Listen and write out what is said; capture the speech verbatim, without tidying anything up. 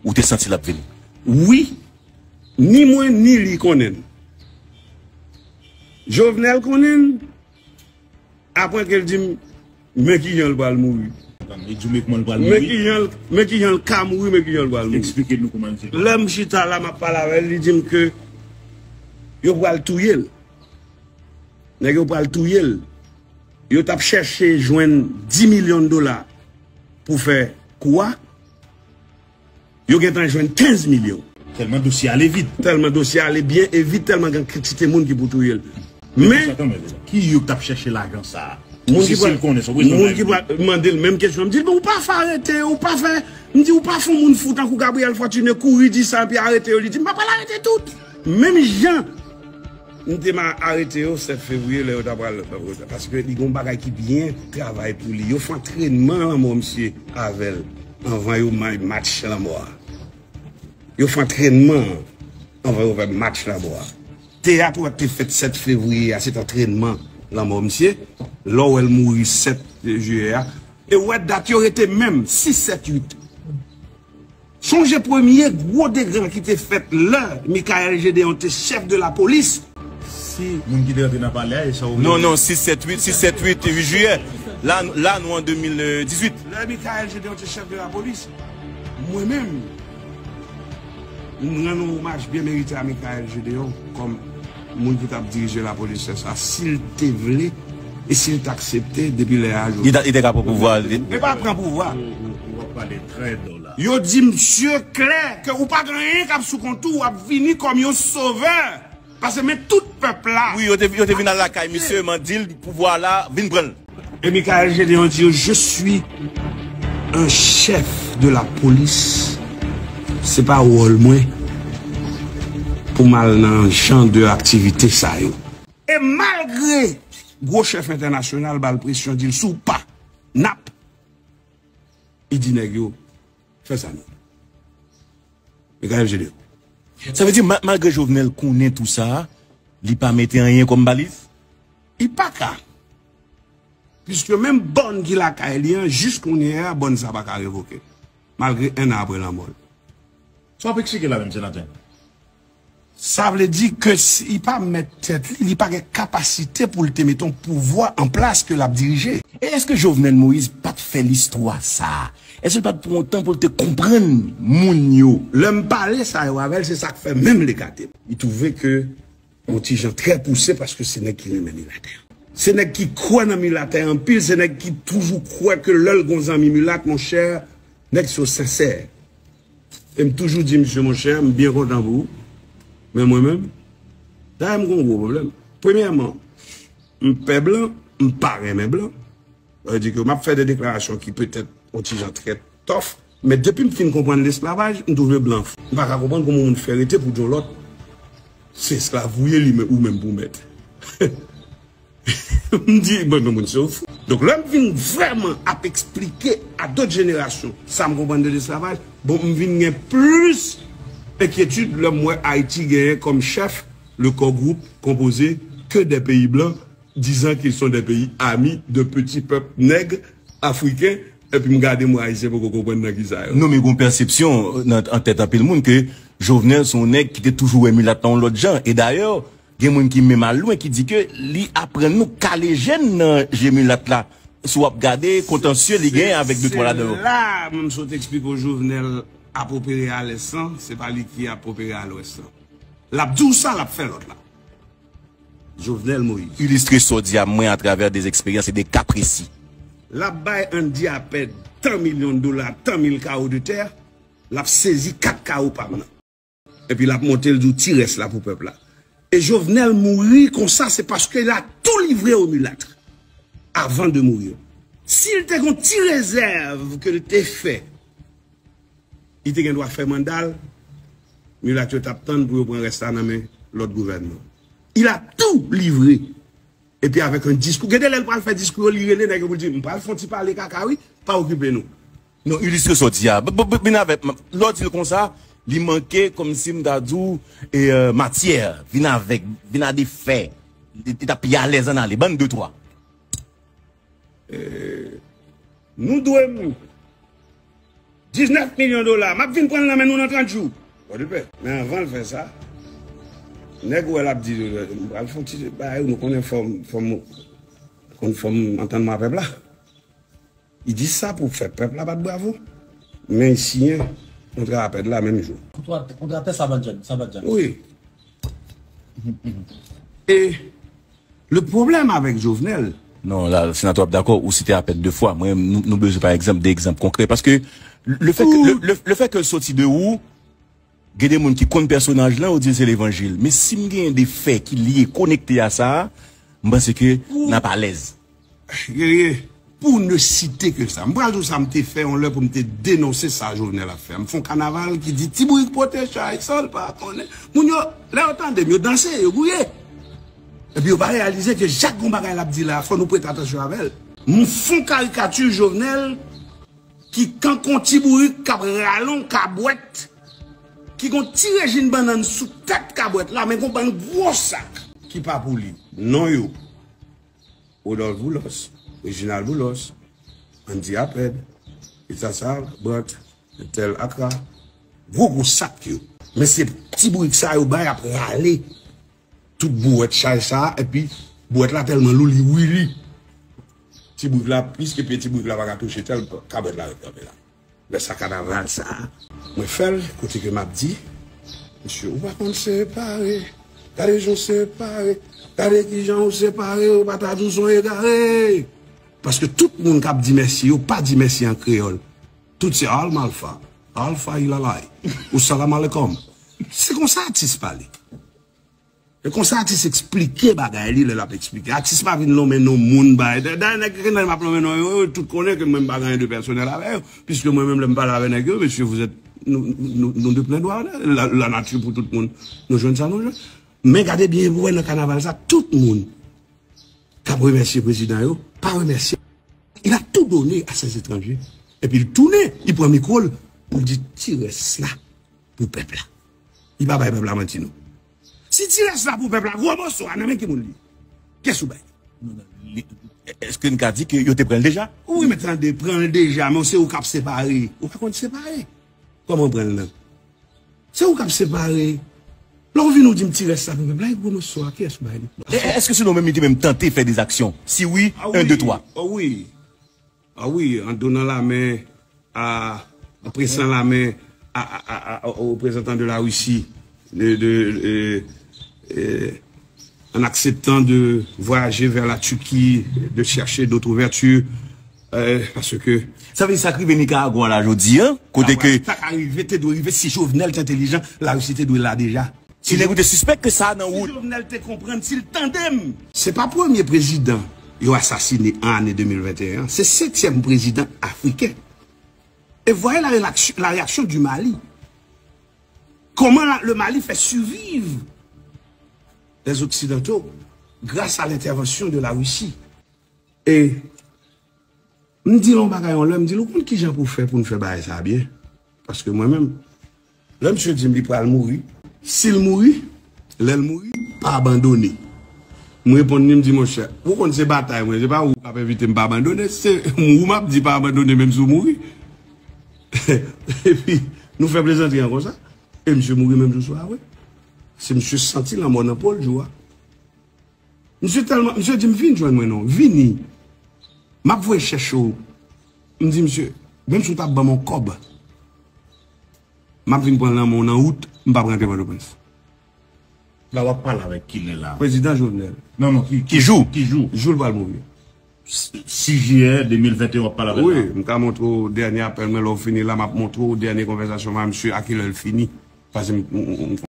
Ou te santi l ap vini? Wi. Ni mwen, ni li konnen l. Jovenel konnen l. Apre ke l di m, men kijan l pral mouri. Li di w men kòman l pral mouri. Men kijan l, men kijan l ka mouri, men kijan l pral mouri. Eksplike nou kòman l te. Lè m chita la, m ap pale avè l, li di m ke yo pral touye l. Nèg yo pral touye l. Yo t ap chèche jwenn dis milyon dola pou fè kou a. Yo gentan jwenn kenz milyon. Tèlman dosye ale vit. Tèlman dosye ale byen e vit, tèlman gen kantite moun ki pou touye l. Men, men ki yo t ap chèche lajan sa a? Moun ki pral, moun ki pral mande l menm kesyon. M di l, "Bon, ou pa fè arete, ou pa fè," m di, "Ou pa fè moun fou tankou Gabriel Fortuné kouri di sa epi arete yo." Li di, "M pa pral arete tout." Menm jan m te ma arete yo sèt fevriye lè yo ta pral, paske li gen yon bagay ki byen travay pou li. Yo fè antrènman lanmò misye avè l anvan yo may match lanmò a. Yo fè antrènman anvan yo fè match lanmò a. Teyat ou wè k te fèt sèt fevriye a, se t antrènman lanmò misye. Lè w wè l mouri sèt jiyè a. E w wè dat yo rete menm, sis, sèt, uit. Sonje premye gwo degan ki te fèt lè Michaël Gédéon te chèf de lapolis. Si moun ki te rantre nan palè a, e sa w... Non, non, sis sèt uit, sis sèt uit, uit jiyè. La, la nou an de mil dizuit. Lè Michaël Gédéon te chèf de lapolis, mwen menm, m rann yon omaj byen merite a Michaël Gédéon kòm moun ki t ap dirije lapolis sa, si l te vle e si l t aksepte, depi lè a jodi. Li ta, li te ka pran pouvwa a, li. E pa pran pouvwa. Ou, ou, ou ap pale trè do la. Yo di misye klè ke ou pa gen anyen k ap sou kont ou, w ap vini kòm yon sovè. Paske men tout pèp la. Wi, yo te, yo te vin al lakay misye, man di l, pouvwa la, vin pran l. E Michaël Gédéon di yo, "Je suis un chef de la police. Se pa wòl mwen pou m al nan jan de aktivite sa yo." E malgre gwo chèf entènasyonal ba l presyon, di l, "Si w pa, n ap," li di nèg yo, "Fè sa non." Michaël Gédéon. Sa vle di, ma-, malgre Jovenel konnen tou sa, li pa mete anyen kòm baliz? Li pa ka. Piske menm bòn ki lakay li an, jis kounye a, bòn sa pa ka revoke. Malgre en an apre lanmò l. Sa w ap eksplike la menm, senatè? Sa vle di ke si li pa mèt tèt li, li pa gen kapasite pou l te mete yon pouvwa an plas ke l ap dirije. E èske Jovenel Moïse pa t fè listwa sa a? Èske l pa t pran yon tan pou l te konprann moun yo? Lè m pale sa yo avè l, se sa k fè menm l ekate m. Li twouve ke yon ti jan trè pouse paske se nèg ki renmen milat. Se nèg ki kwè nan milat anpil, se nèg ki toujou kwè ke lè l gon zanmi milat, monchè, nèg sa yo sensè. E m toujou di misye, monchè, m byen kontan pou ou. Men mwen menm, dayè m gon gwo pwoblèm. Premyèman, m pè blan, m pa renmen blan. Sa vle di ke m ap fè de deklarasyon ki petèt yon ti jan trè tòf, men depi m fin konprann lesklavaj, m twouve blan fou. M pa ka konprann kòman yon moun fè rete pou di yon lòt, se esklav ou ye, li men, ou menm pou mèt. M di, bon, men moun se yon fou. Donk, lè m vin vrèman ap eksplike a dòt jenerasyon sa m konprann de lesklavaj, bon, m vin gen plis enkyetid lè m wè Ayiti genyen kòm chèf le core groupe composé que des pays blancs, disant qu'ils sont des pays amis de petits peuples nègres africains, epi m gade m wè Ayisyen poko konprann nan kisa yo. Non, men gon pèsepsyon nan, an tèt anpil moun ke Jovenel se yon nèg ki te toujou wè milat la yon lòt jan. E dayè, gen moun ki menm al lwen ki di ke li aprann nou kale jèn nan je milat la. Si w ap gade kontansye li genyen avèk de twa ladan yo. Se la m sot eksplike w Jovenel ap opere a lès lan, se pa li ki ap opere a lwès lan. L ap di w sa, l ap fè lòt la. Jovenel Moïse. Ilistre sa w di a mwen atravè de eksperyans e de ka presi. L ap bay Andy Apèd tan milyon dola, tan mil kawo de tè, l ap sezi kat kawo pa m nan. Epi l ap monte, l di w ti rès la pou pèp la. E Jovenel mouri konsa, se paske l a tou livre aux mulâtres avant de mourir. Si l te gon ti rezèv ke l te fè, li te gen dwa fè manda l, milat yo t ap tann pou yo pran rès la nan men lòt gouvènman. Il a tout livré. Epi avèk yon diskou. Gen de lè l pral fè diskou yo, li rele nèg yo pou l di, "M pral fè yon ti pale kaka, wi, pa okipe nou." Non, ilistre sa w di a. B-, b-, b-, vin avèk, lè w di l konsa, li manke kòmsi m ta di w, e, e, matyè, vin avèk, vin a de fè. Li, li ta pi alèz ann ale. Ban n de twa. E, nou dwe m-, Diznèf milyon dola, m ap vin pran l nan men nou nan trant jou. Pòdepè. Men anvan l fè sa, nèg ou wè l ap di, m pral fè yon ti bagay, nou konnen fòm, fòm, konn fòm antannman a pèp la. Li di sa pou fè pèp la bat bravo. Men li siyen kontra a pèd la menm jou. Kontra, kontra tè Sabat John, Sabat John. Wi. E le pwoblèm avèk Jovenel. Non, la, senatè, w ap dakò, ou site a pèd de fwa. Mwen, nou, nou bezwen, pa egzanp, de egzanp konkrè. Paske le fè ke, le, le, le fè ke l soti de ou, gen de moun ki konn pèsonaj lan, yo di l se levanjil. Men si m genyen de fè ki lye, konekte a sa a, m panse ke n ap alèz. Guerrier, pour ne citer que ça. M pral di w sa m te fè yon lè pou m te denonse sa Jovenel ap fè. M fè yon kanaval ki di Ti Bourik pote chay san l pa konnen. Moun yo, lè yo tande m, yo danse, yo gouye. Epi yo pa reyalize ke chak gon bagay l ap di la, fò nou prete atansyon avè l. M fè yon karikati Jovenel ki kankonti bourik k ap rale yon kabwèt, ki gon ti rejin bannann sou tèt kabwèt la, men gon bann gwo sak ki pa pou li. Non yo, Rodolphe Boulos, Reginald Boulos, Andy Apèd, Ita Sabrant, Ethel Accra, gwo gwo sak yo. Men se ti bourik sa yo bay ap rale tout bouwèt chay sa, epi bouwèt la tèlman lou, li wili. Ti bourik la, plis ke pye ti bourik la pa ka touche tèl kabwèt la ret kanpe la. Lè sa kanaval sa, mwen fè l, kote ke m ap di, mesye, ou pa konn separe. Gade jan w separe. Gade kijan w separe, ou pa ta di w se yon egare. Paske tout moun k ap di mèsi yo pa di mèsi an kreyòl. Tout se al malfa, al fay lalay, ou salam alekom. Se konsa atis pale. E konsa atis eksplike bagay li lè l ap eksplike. Atis pa vin lonmen non moun bay. Da- Dayè nèg ki nan m ap lonmen non yo, yo tout konnen ke mwen m pa gen anyen de pèsonèl avè yo, piske mwen menm lè m pale avè nèg yo, mesye, vous êtes, nou, nou, nou de plen dwa, la, la nati pou tout moun, nou jwenn sa nou jwenn. Men gade byen pou wè nan kanaval sa, tout moun k ap remèsye prezidan yo, pa remèsye. Il a tout donné à ces étrangers. Epi l tounen, li pran mikwo l, pou l di ti rès la pou pèp la. Li pa bay pèp la manti non. Si ti rès la pou pèp la, gwo moso a nan men ki moun li? Kiyès ou bay? Li- Èske n ka di ke yo te pran l deja? Wi, men tande, pran l deja, men se ou k ap separe. Ou pa konn separe. Kòman pran l nan? Se ou k ap separe. Lè w vin ou di m ti rès la pou pèp la, e gwo moso a, kiyès ou bay li? E- e- Èske se nou menm li te menm tante fè de zaksyon? Si wi, en, de, twa. Ah wi. Ah wi, en donnant la main à, en pressant la main à, à, à, à, aux représentants de la Russie, de, de, euh, euh, en acceptant de voyager vers la Turquie, de chercher d'autres ouvertures, euh, parce que... Sa vle di sa k rive Nicaragua la jodi a, kote ke sa ka rive, te dwe rive, si Jovenel te entelijan, Larisi te dwe la deja. Si nèg ou te sispèk ke sa nan wout. Si Jovenel te konprann, si l tande m. Se pa premye prezidan yo asasine an ane de mil venteyen an. Se setyèm prezidan afriken. Et voyez la réaction, la réaction du Mali. Comment la- le Mali fait survivre les Occidentaux grâce à l'intervention de la Russie. E m di l yon bagay yon lè, m di l, ou konn kijan pou fè pou n fè bagay sa a byen? Paske mwen menm, lè misye di m li pral mouri, si l mouri, lè l mouri, pa abandone. M reponn li, m di, monchè, ou konn se batay mwen, se pa ou k ap envite m pa abandone, se ou m ap di pa abandone menm si w mouri. Epi, nou fè plezantri an konsa, e misye mouri menm jou swa a, wi. Se misye santi lanmò nan po l jou a. Misye tèlman, misye di m, vin jwenn mwen non, vini. M ap voye chèche w. M di misye, menm si w t ap ban m yon kòb, m ap vin pran lanmè w nan wout, m p ap rantre Pòtoprens. La w ap pale avèk kilè la? Prezidan Jovenel. Non, non, ki, ki jou? Ki jou? Jou l pral mouri. Sis jiyè de mil venteyen w ap pale avè l la? Wi, m ka montre w dènye apèl mwen, lè w fini la, m ap montre w dènye konvèsasyon mwen ak misye, a kilè l fini. Paske m, m, m, m